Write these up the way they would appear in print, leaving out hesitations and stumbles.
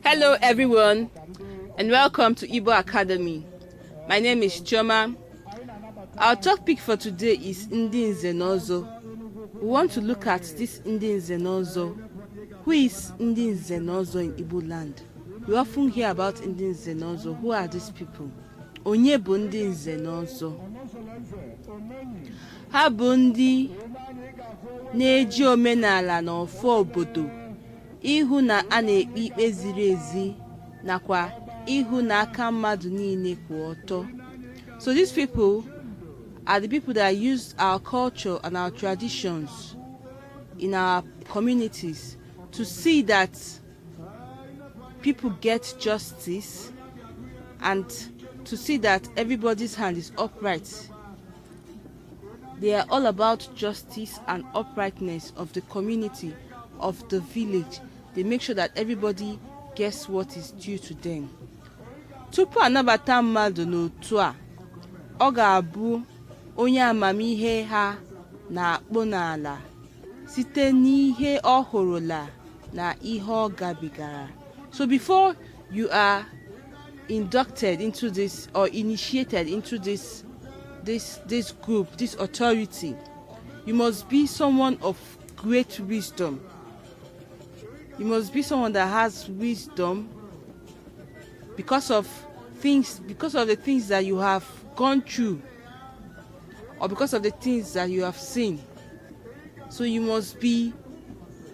Hello, everyone, and welcome to Igbo Academy. My name is Chioma. Our topic for today is Ndị Nze na Ọzọ. We want to look at this Ndị Nze na Ọzọ. Who is Ndị Nze na Ọzọ in Igbo land? We often hear about Ndị Nze na Ọzọ. Who are these people? Onye bụ Ndị Nze na Ọzọ? Ha bụ ndị na-eji omenala na ọfọ obodo ịhụ na a na-ekpe ikpe ziri ezi nakwa ịhụ na aka mmadụ niile kwụ ọtọ. So these people are the people that use our culture and our traditions in our communities to see that people get justice and to see that everybody's hand is upright. They are all about justice and uprightness of the community, of the village. They make sure that everybody gets what is due to them. Tupu anabata mmadụ n'otu a, ọ ga-abụ onye amamihe ha na-akpụ n'ala site n'ihe ọ hụrụla na ihe ọ gabigara. So before you are inducted into this or initiated into this group, this authority, you must be someone of great wisdom. You must be someone that has wisdom because of the things that you have gone through or because of the things that you have seen. So you must be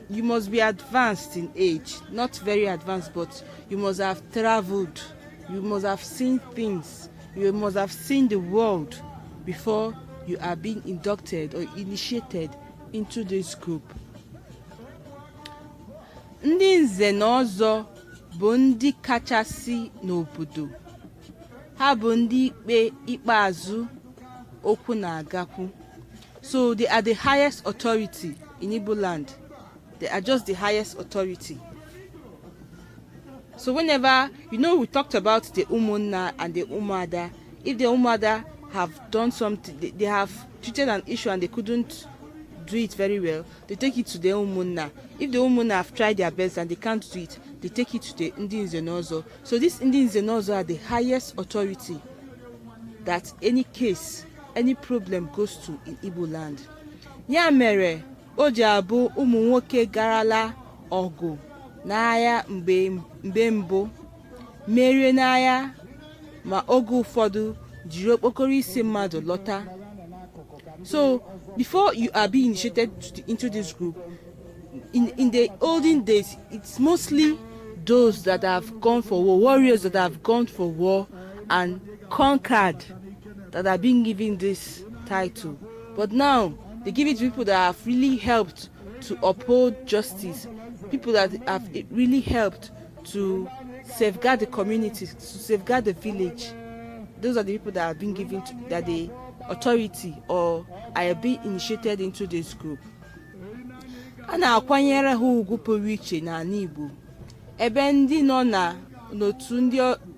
advanced in age, not very advanced, but you must have traveled, you must have seen things, you must have seen the world before you are being inducted or initiated into this group. Ndị nze na ọzọ bụ ndị kachasị n'obodo. Ha bụ ndị ikpe ikpeazụ okwu na-agakwu. So they are the highest authority in Igbo land. They are just the highest authority. So whenever, we talked about the Umunna and the Umuada. If the Umuada have done something, they have treated an issue and they couldn't do it very well, they take it to the Umunna. If the Umunna have tried their best and they can't do it, they take it to the Ndị Nze na Ọzọ. So these Ndị Nze na Ọzọ are the highest authority that any case, any problem goes to in Igbo land. Ya mere o ji abụ ụmụ nwoke garala ọgụ n'agha mgbe mgbe mbụ, merie n'agha, ma oge ụfọdụ jiri okpokoro isi mmadụ lọta. So before you are being initiated into this group, in the olden days, it's mostly those that have gone for war, warriors that have gone for war and conquered, that are being given this title. But now they give it to people that have really helped to uphold justice, people that have really helped to safeguard the community, to safeguard the village. Those are the people that have been given to, that the authority or are being initiated into this group. A na-akwanyere ha ugwu pụrụ iche n'ala Igbo, ebe ndị nọ na n'otu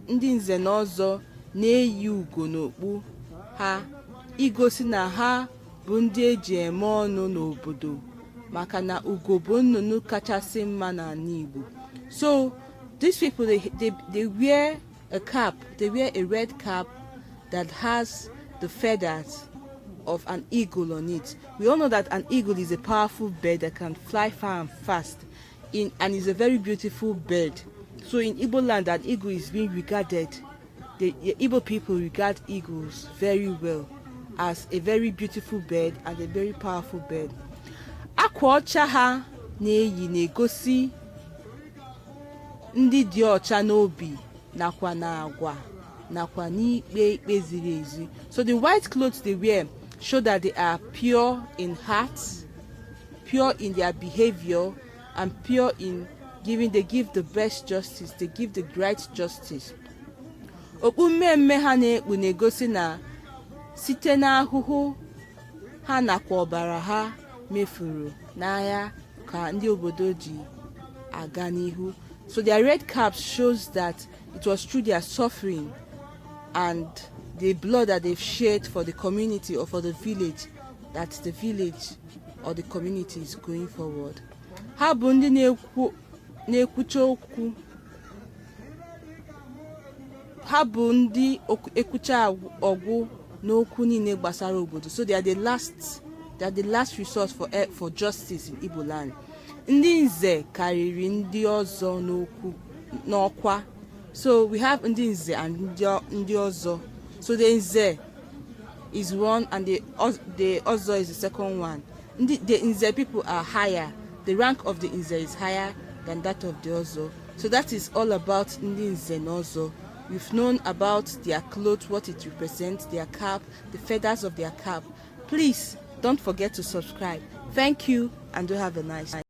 ndị nze na ọzọ na-eyi ugo n'okpu ha igosi na ha bụ ndị eji eme ọnụ n'obodo, maka na ugo bụ nnụnụ kachasị mma n'ala Igbo. So these people, they wear a cap, they wear a red cap that has the feathers of an eagle on it. We all know that an eagle is a powerful bird that can fly far and fast and is a very beautiful bird. So in Igbo land, an eagle is being regarded, the Igbo people regard eagles very well as a very beautiful bird and a very powerful bird. Akwa ọcha ha na-eyi na-egosi ndị dị ọcha n'obi nakwa n'agwa nakwa n'ikpe ikpe ziri ezi. So the white clothes they wear show that they are pure in heart, pure in their behavior and pure in giving. They give the best justice, they give the right justice. Okpu mmemme ha na-ekpu na-egosi na site n'ahụhụ ha nakwa ọbara ha mefuru n'agha ka ndị obodo ji aga n'ihu. So their red caps shows that it was through their suffering and the blood that they've shed for the community or for the village that the village or the community is going forward. Ha bụ ndị na-ekwu Na-ekwucha okwu. Ha bụ ndị ekwucha ọgwụ n'okwu niile gbasara obodo. So they are the last resort for justice in Igbo land. Ndị nze karịrị ndị ọzọ n'okwu n'ọkwa. So we have ndị nze and ndị ọzọ. So the nze is one and the ọzọ is the second one. The nze people are higher. The rank of the nze is higher than that of the ọzọ. So that is all about ndị nze na ọzọ. We've known about their clothes, what it represents, their cap, the feathers of their cap. Please don't forget to subscribe. Thank you and do have a nice night.